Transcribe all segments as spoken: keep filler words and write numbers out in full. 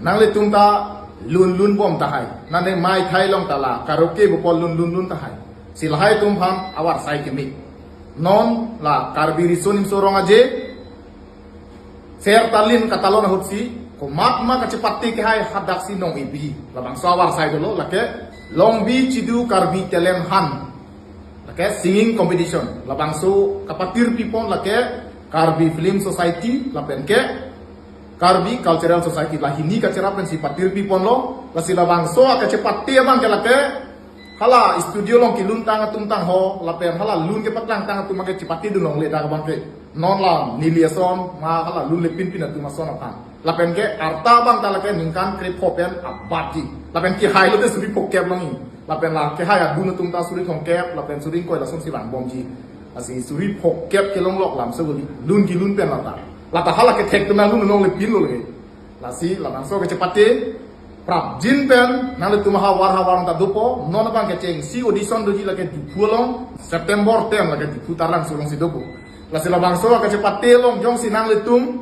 Nanglitum ta lun lun bom tahai. Nane mai thai long ta la karaoke bopol lun lun lun tahai. Si lahai atum aphan avarsai keme. Non la Karbi Riso Nimso Rong Aje, Ser Talin Katalon ahut si, komat ma kachepate kehai hadak si nong-ebi. Labangso avarsai dolo, lake Longbi Chidu Karbi Talent Hunt, lake singing competition. Labangso kapatirpi pon lake Karbi Film Society lapen ke Karbi Cultural Society, la hini kacherap pensi patirpi ponlo. Lasi labangso akachepate abang ke lake hala studio along kelun tang atum tang ho, lapen hala lun kepaklang tang atum ke chepatedun longle dak abang ke. Non la neli ason ma hala lunle pinpin atum ason aphan. Lapen ke arta abang ta lake ningkan krepho pen abatji. Lapen kehai lote suri phokep longji. Lapen la kehai adun atum ta suri thomkep, lapen suri ingkoi lasonsi vangbomji. Lasi suri phokep kelong lok lamso guli. Lun kelun pen lata. Lata hala kethek atum alun longle pinlo lake. Lasi labangso kachepate prapjin pen nanglitum havar havar ta dopo, non abang kechengsi audition doji lake Diphu along, September ten lake Diphu Taralangso alongsi dopo. Lasi labangso kachepate along jongsi nanglitum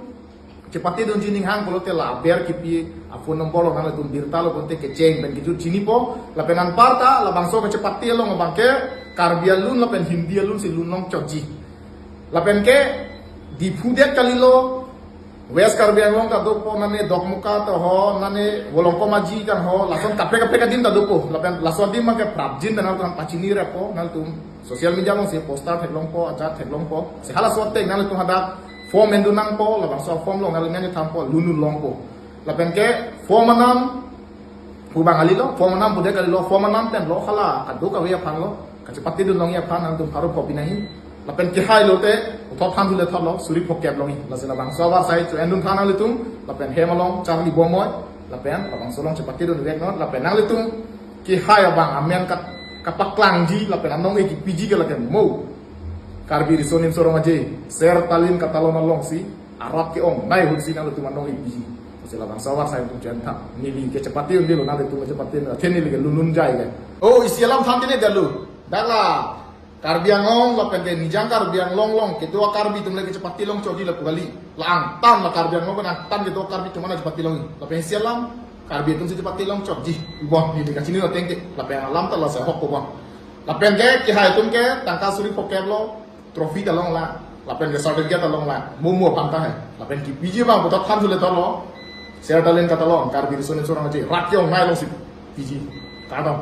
chepatedunji ninghang pulote la aber kipi aphone number along nanglitum birta lo pulote kecheng pen kejut chinipo. Lapen anparta labangso kachepate along abang ke Karbi alun lapen Hindi alunsi lun longchotji. Lapen ke Diphu det kalilo, West Karbi Anglong ta dopo, nane Dokmoka ta ho, nane Volongkom Aji kan ho, lason kaprek kaprek adim ta dopo. Lapen laso adim abang ke prapjin pen nangtum pachini repo, nangtum social media alongsi poster theklongpo, achar theklongpo. Si halaso ateng nangtum hadak form endun nangpo, labangso form along nangli nangthanpo, lun lun longpo. Lapen ke form anam pu abang kalilo, form anam pu det kalilo, form anam pen lo hala kadokave aphan lo, kachepatedun longji aphan nangtum pharo pho pinahi. Lapen kehai lote puthot than thule thotlo, suri phokep longji. Lasi labangso avarsai cho-endun tha nanglitum, lapen hem along charli bomnoi, lapen labangso along chepatedun veknon, lapen nanglitum kehai abang amen kat kapaklangji, lapen anong-e kipiji ke lake mo Karbi Riso Nimso Rong Aje, Ser Talin Katalon alongsi arat ke-ongnei ahut si nanglitum anong-epiji. Lasi labangso avarsai atum chen thang. Neli kachepatedun dilo, nanglitum kachepatedun, athe neli ke lun lun jai ke. Oh, isi alam than tene dalu. Dak la Karbi Anglong lapen ke nijang Karbi Anglong along kedo Karbi atum le kachepate longchotji lapu kali. La angtan la Karbi Anglong pen angtan kedo Karbi atum ana chepate longji. Lapen isi alam Karbi atumsi chepate longchotji. Bon, neli kachini lo tengke. Lapen alam ta lasi ahok ko bon. Lapen ke kehai atum ke tangka suri phokep lo, trophy ta longlo, lapen ke certificate ta longlo, mo mo aphan tahai. Lapen kipiji abang puthot than thule thotlo, Ser Talin Katalon, Karbi Riso Nimso Rong Aje, rat ke-ongnei alongsi piji. Kardom.